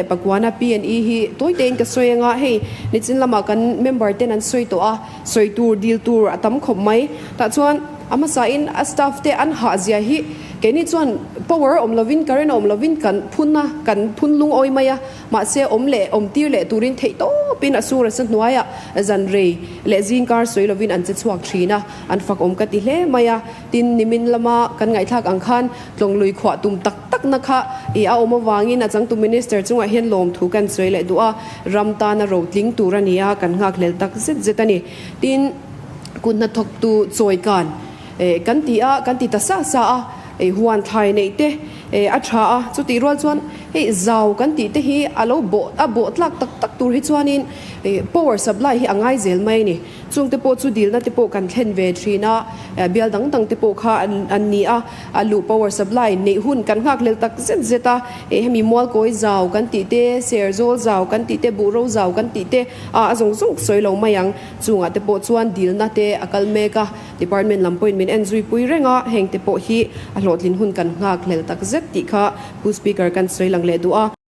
Pakuana P&E hi tawi tein ka sawi anga hei nichin lamah kan member ten an sawi tawh a, sawi tur dil tur a tam khawp mai. Tah chuan a hmasain a staff te an hah zia hi keini chuan power awm lovin current awm lovin kan phun a, kan phun lungawi mai a. Mahse awm leh awm tir leh turin theih tawpin a sur a sa hnuaiah zan rei leh zing kar sawi lovin an che chhuak thin a, an fak awm ka ti hle mai a. Tin, nimin lama kan ngaihthlak ang khan Tlawnglui khuah tum tak takna kha i a awm avangin a changtu Minister chungah hian lawmthu kan sawi leh duh a, ram tana rotling tur a ni a, kan nghakhlel tak zet zet a ni. Tin, kut hnathawktu chawikan kan ti a, kan ti ta sa sa a, huan thlai neih te a tha a, chutih rual chuan hei zau kan tih te hi a lo bawh a bawh tlak tak tak tur hi chuanin power supply hi a ngai zel mai a ni. Chungte pawh chu dilna te pawh kan thlen ve thin a, bial dang dang te pawh kha an ni a, a luh power supply neih hun kan nghak hlel tak zet zet a, hemi mualkawi zau kan tih te, serzawl zau kan tih te, buhro zau kan tih te a zawng zawng sawi lo mai ang. Chungah te pawh chuan dilna te a kal mek a, department lam pawhin min en zui pui reng a, heng te pawh hi a hlawhtlin hun kan nghak hlel tak zet tih kha Pu Speaker kan sawi lang leh duh a.